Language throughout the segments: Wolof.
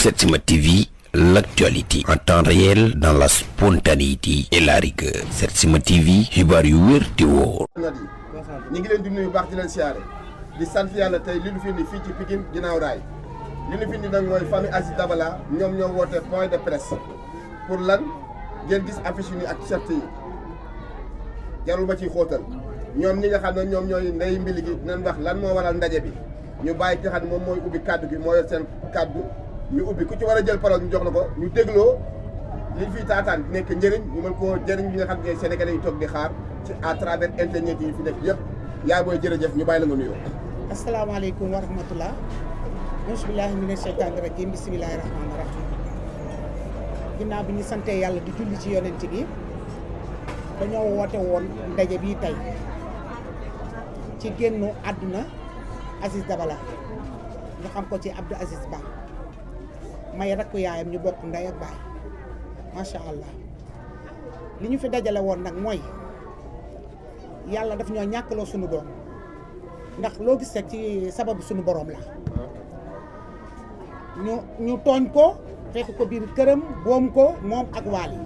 Setsima TV, l'actualité en temps réel dans la spontanéité et la rigueur. Setsima TV, xibaar yu wér te wóor. ñi ngi leen di nuyu baax di leen siyaare di sant yàlla tey li ñu fi indi fii ci Pikine ginnaaw raay li ñu fi indi nag mooy famille Aziz Dabala ñoom ñoo woote point de presse pour lan ngeen gis affiche yi ak t-shirt yi jarul ma ciy xóotal ñoom ñi nga xam ne ñoom ñooy ndey mbili gi dinañ wax lan moo waral ndaje bi ñu bàyyi ki nga xam ne moom mooy ubbi kaddu gi moo yor seen kaddu ñu ubbi ku ci war a jël parole ñu jox la ko ñu dégloo liñ fiy taataan nekk njëriñ ñu mën koo jëriñ bi nga xam ne sénégalais yi toog di xaar ci à travers internet yi fi def yëpp yaa booy jërëjëf ñu bàyyi la nga nuyoo. asalaamaaleykum wa rahmatulah. bismillahi mina shaytaani rajim bismillahi rahmaani rahim. ginnaaw bi ñu santee yàlla di julli ci yonent bi dañoo woote woon ndaje bii tey ci génnu àdduna Aziz Dabala ñu xam ko ci Abdou Aziz Ba may rakku yaayam ñu bokk ndey ak baay macha allah li ñu fi dajale woon nag mooy yàlla daf ñoo ñàkkaloo sunu doom ndax loo gis rek ci sababu sunu borom la ñu tooñ ko fekk ko biir këram boom ko moom ak waal yi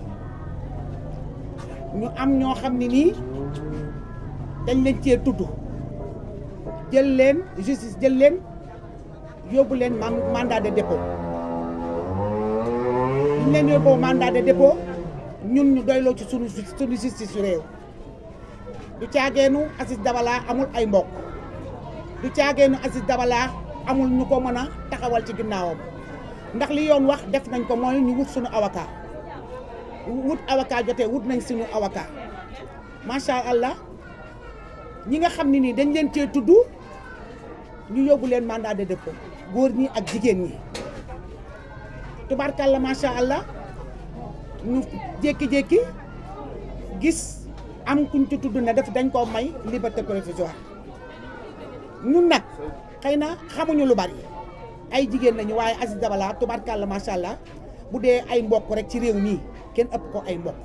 ñu am ñoo xam ne nii dañ leen cee tudd jël leen justice jël leen yóbbu leen mandat de dépôt ñu leen yóbbu mandat de dépôt ñun ñu doyloo ci sunu justice yu réew du caageenu Aziz Dabala amul ay mbokk du caageenu Aziz Dabala amul ñu ko mën a taxawal ci ginnaawam ndax li yoon wax def nañ ko mooy ñu wut suñu avocat wut avocat jotee wut nañ suñu avocat macha allah ñi nga xam ne nii dañ leen cee tudd ñu yóbbu leen mandat de dépôt góor ñi ak jigéen ñi tubaarkàlla macha allah ñu jékki-jékki gis am kuñ ci tudd ne def dañ koo may liberté provisoire ñun nag xëy na xamuñu lu bari ay jigéen lañu waaye Aziz Dabala tubaarkàlla macha allah bu dee ay mbokk rek ci réew mi kenn ëpp ko ay mbokk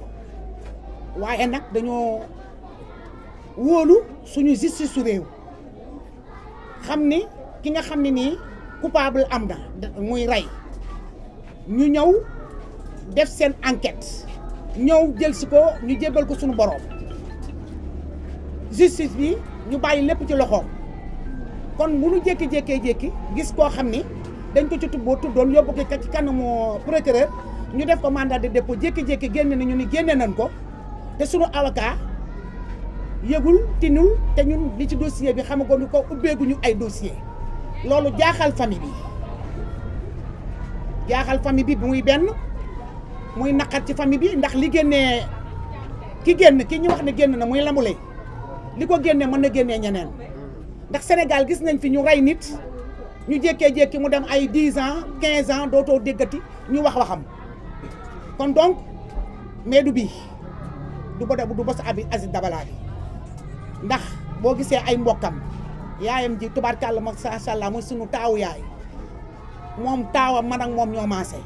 waaye nag dañoo wóolu suñu justice su réew xam ni ki nga xam ne nii coupable am na muy rey ñu ñëw def seen enquête ñëw jël si ko ñu jébbal ko suñu borom justice bi ñu bàyyi lépp ci loxoom kon bu ñu jékki gis koo xam ni dañ ko ci tuddoon yóbbu ko ci kanamu procureur ñu def ko mandat de dépôt jékki-jékki génne nañu ni génne nañ ko te suñu avocat yëgul tinul te ñun li ci dossier bi xamagoon ko ubbeeguñu ay dossier loolu jaaxal famille bi muy benn muy naqar ci famille bi ndax li génnee ki ñu wax ne génn na muy lamulay li ko génnee mën na génnee ñeneen ndax Sénégal gis nañ fi ñu rey nit ñu jékkee-jékki mu dem ay 10 ans 15 ans dootoo déggati ñu wax waxam kon donc mais du bii du bos Aziz Dabala bi ndax boo gisee ay mbokkam yaayam ji tubaarkàlla macha allah mooy sunu taawu yaay moom taawam man ak moom ñoo maase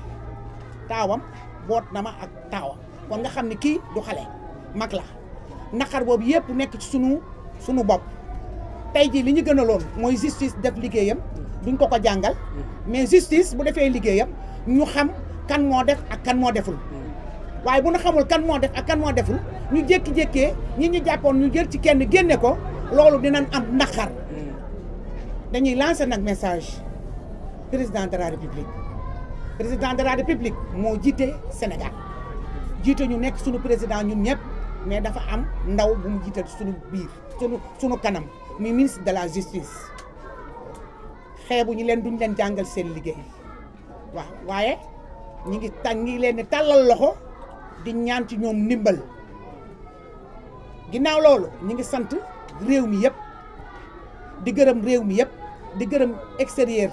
taawam boot na ma ak taawam kon nga xam ne kii du xale mag la naqar boobu yëpp nekk ci sunu bopp tey jii li ñu gën a loon mooy justice def liggéeyam duñ ko jàngal mais justice bu defee liggéeyam ñu xam kan moo def ak kan moo deful waaye bu ñu xamul kan moo def ak kan moo deful ñu jékki-jékkee ñi ñu jàppoon ñu jël ci kenn génne ko loolu dinañ am naqar dañuy lancer nag message président de la république moo jiite Sénégal jiite ñu nekk suñu président ñun ñëpp mais dafa am ndaw bu mu jiite suñu biir suñu kanam muy ministre de la justice xeebu ñu leen duñ leen jàngal seen liggéey waaw waaye ñi leen di tàllal loxo di ñaan ci ñoom ndimbal ginnaaw loolu ñi ngi sant réew mi yëpp di gërëm réew mi yëpp di gërëm extérieur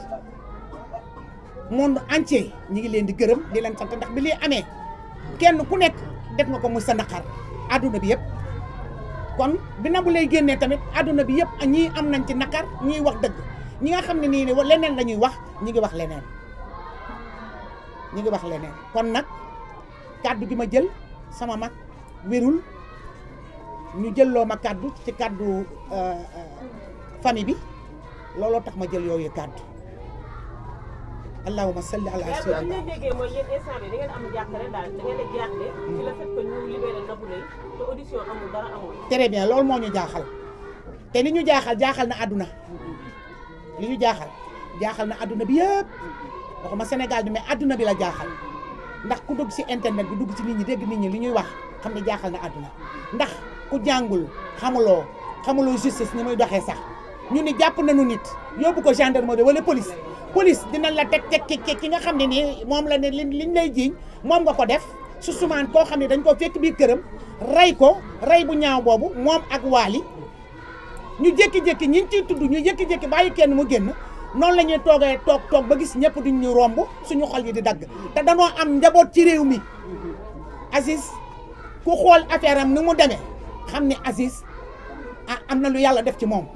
monde entier ñi ngi leen di gërëm di leen sant ndax bi lii amee kenn ku nekk def nga ko muy sa naqar adduna bi yëpp kon bi na bu lay génnee tamit adduna bi yëpp ñii am nañ ci naqar ñiy wax dëgg ñi nga xam ne nii leneen la ñuy wax ñi ngi wax leneen kon nag kàddu gi ma jël sama mag wérul ñu jëlloo ma kàddu ci kàddu famille bi looloo tax ma jël yooyu kàddu allahumma salli ala mais bu sayyidina ñu déggee mooy yéen instant bi da ngeen am jàkkare daal da ngeen a jaaxle ci le fait que ñu libéré Nabou Leye te audition amul dara amul. très bien loolu moo ñu jaaxal te li ñu jaaxal na àdduna li ñu jaaxal na àdduna bi yëpp waxuma Sénégal bi mais àdduna bi la jaaxal ndax ku dugg ci internet bi dugg ci nit ñi dégg nit ñi li ñuy wax xam ne jaaxal na àdduna ndax ku jàngul xamuloo justice ni muy doxee sax ñu ni jàpp nañu nit yóbbu ko gendarmerie wala police dinañ la teg ki nga xam ne nii moom la ne liñ lay jiiñ moom nga ko def su sumaan koo xam ne dañ ko fekk biir këram rey ko rey bu ñaaw boobu moom ak Wally ñu jékki-jékki ñi ciy tudd ñu jékki-jékki bàyyi kenn mu génn noonu la ñuy toog ba gis ñëpp duñ ñu romb suñu xol yi di dagg te danoo am njaboot ci réew mi Aziz ku xool affaire am ni mu demee xam ne Aziz am na lu yàlla def ci moom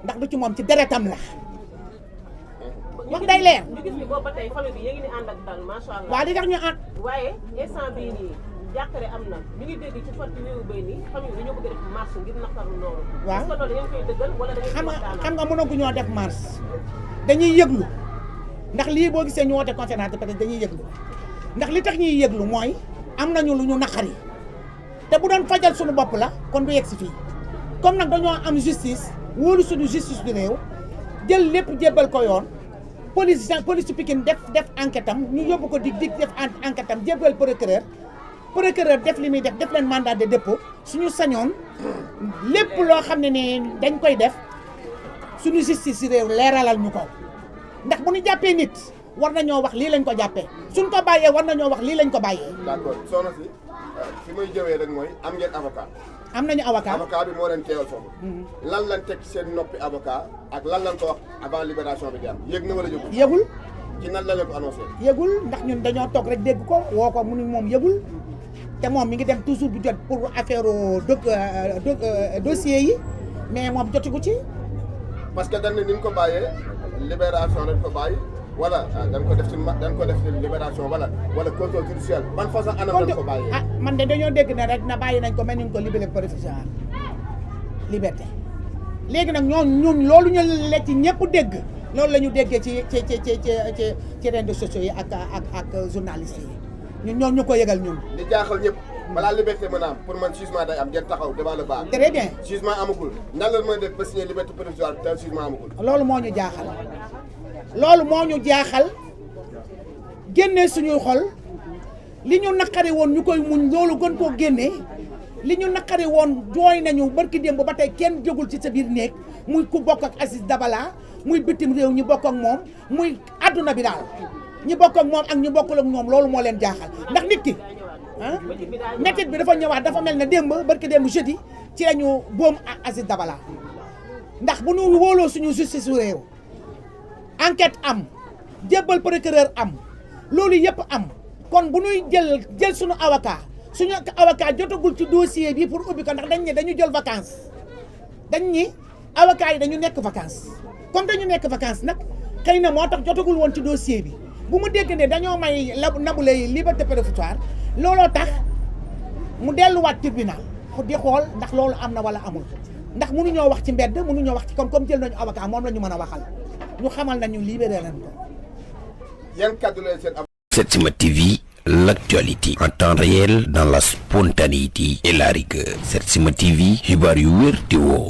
ndax du ci moom ci deretam la wax day leer. ñu gis ni boobu ba tey famille bi yéen ngi ni ànd ak dal macha allah. waaw li tax ñu ànd. waaye instant bii nii jàkkare am na ñu ngi dégg ci fàttali wéeru béy nii famille bi dañoo bëgg a def marche ngir naqaru loolu. waaw est-ce que loolu da ngeen koy dëggal wala da ngeen koy waxtaanal. xam nga mënaguñoo def marche dañuy yëglu ndax lii boo gisee ñu woote conférence de presse dañuy yëglu ndax li tax ñuy yëglu mooy am nañu lu ñu naqari te bu doon fajal suñu bopp la kon du yegg si fii comme nag dañoo am justice wóolu suñu justice du réew jël lépp jébbal ko yoon police Pikine def enquête am ñu yóbbu ko dig def enquête am jébbal procureur def li muy def leen mandat de dépôt suñu sañoon lépp loo xam ne ni dañ koy def suñu justice si réew leeralal ñu ko ndax bu ñu jàppee nit war nañoo wax lii lañ ko jàppee suñ ko bàyyee war nañoo wax lii lañ ko bàyyee. d'accord soxna si fi muy jëwee rek mooy am ngeen avocat. am nañu avocat bi moo leen teewal foofu. lan lañ teg seen noppi avocat ak lan lañ ko wax avant libération bi di am yëg na wala yëgul. yëgul. ci nan la leen ko annoncé. yëgul ndax ñun dañoo toog rek dégg ko woo ko mu ni moom yëgul te moom mi ngi dem toujours bu jot pour affaire dossier yi mais moom jotigu ci. parce que dañ ne ni ñu ko bàyyee libération dañ ko bàyyi wala dañ ko def ci libération wala contrôle judiciaire ban façon anam dañ ko bàyyee. ah man de dañoo dégg ne rek na bàyyi nañ ko mel ni ñu ko libéré provisoire liberté léegi nag ñun loolu ñu la ci ñëpp dégg loolu la ñu déggee ci réseaux sociaux yi ak journalistes yi ñun ñu ko yëgal ñun. li jaaxal ñëpp balaa liberté mën a am pour man jugement day am ngeen taxaw devant le bar. très bien jugement amagul nan la mën a def ba signer liberté provisoire te jugement amagul. loolu moo ñu jaaxal génnee suñuy xol li ñu naqari woon ñu koy muñ loolu gën koo génnee li ñu naqari woon jooy nañu barki démb ba tey kenn jógul ci sa biir néeg muy ku bokk ak Aziz Dabala muy bitim réew ñi bokk ak moom muy àdduna bi daal ñi bokk ak moom ak ñi bokkul ak ñoom loolu moo leen jaaxal ndax nit ki métit bi dafa ñëwaat dafa mel ne démb barki démb jeudi ci lañu boom ak Aziz Dabala ndax bu ñu wóoloo suñu justice su réew enquête am jébbal procureur am loolu yëpp am kon bu ñuy jël suñu avocat jotagul ci dossier bi pour ubbi ko ndax dañ ne dañu jël vacances dañ ni avocat yi dañu nekk vacances comme dañu nekk vacances nag xëy na moo tax jotagul woon ci dossier bi bu mu dégg ne dañoo may Nabou Leye liberté provisoire looloo tax mu delluwaat tribunal di xool ndax loolu am na wala amul ndax mënuñoo wax ci mbedd mënuñoo wax ci comme jël nañu avocat moom la ñu mën a waxal ñu xamal nañu libéré nañ ko. yan kàddu leen seen. Setsima TV, l'actualité en temps réel dans la spontanéité et la rigueur. Setsima TV, xibaar yu wér te wóor.